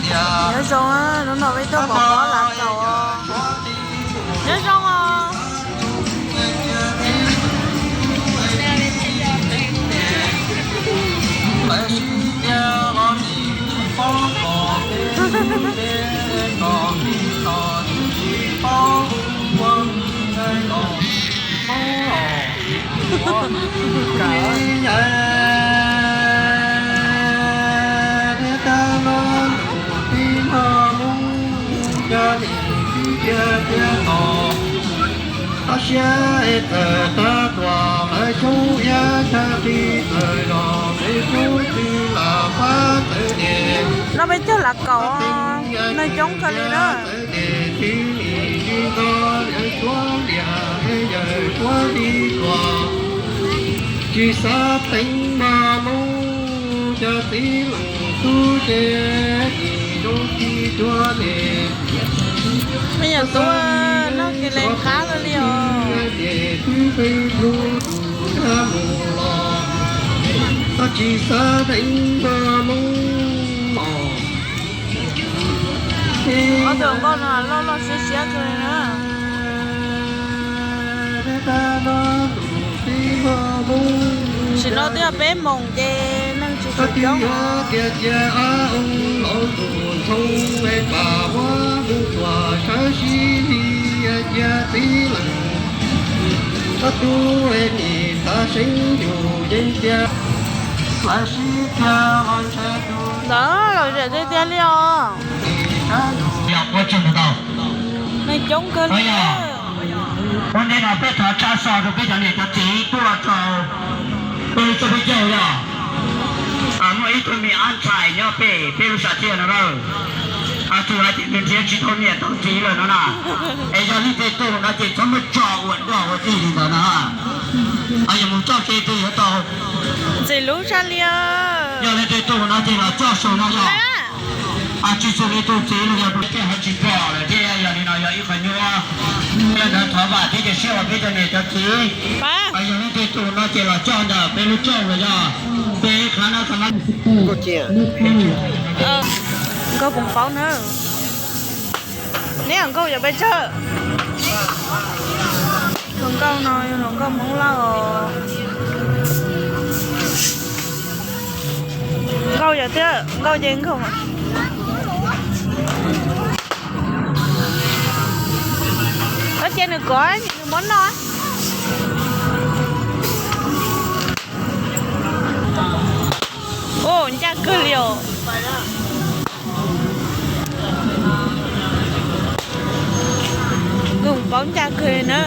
Nyob zoo, hnub no peb tuaj pov pob lav kaum. Nyob zoo os. No peb cog lav kaum, neeg coob kawg li na. Tsis xav teev Vaj Moob cov txiv leej tub ces nim zoo tsis cuag nim. Me nyuam tub, noj kev lees qab lawm li os. Ces twb peb hlub tus dab mus los, koj tsis xav teev Vaj Moob os. Ob tug nkauj no loj loj siab siab kawg li na. Sim no twb yog peb moos ces neeg tsis tshua coob. Ntawd lom zem tiag tiag li os. Neeg coob kawg li. Ua ntej no peb thov tsa so rau peb cov niam cov txiv tuaj rau peb lub txoj peb caug yog muaj ib tug me ab ntxhais nyob pem peb lub sam thiaj no na. Txawm hais tias nws nrhiav tsis tau niam tau txiv lawm no na, es yog leej twg tuaj no ces txhob muab tso ua dog ua dig li ntawd na. Yog mus txoj kev twg yuav tau. Ntxim hlub tshaj li. Yog leej twg tuaj no ces los coj saum no yog tsis xws li tus txiv los yog tus txiv hais tsis pom lawm thiab, yog li no yog ib qho nyuaj. Yog ntawd thov vam thiab cia siab uas peb cov niam cov txiv, yog leej twg tuaj no ces los coj ntawm peb lub txoj los yog peb qhab no tau. Nkauj Koom Paub na. Neb hluas nkauj yog pes tsawg? Hluas nkauj no yog hluas nkauj Hmoob Lauj os. Nkauj yog thiab, nkauj ces nkauj. Koj cia nws kov, nws muab noj. Ua ncaj kawg li os. Koom Paub ncaj kawg na.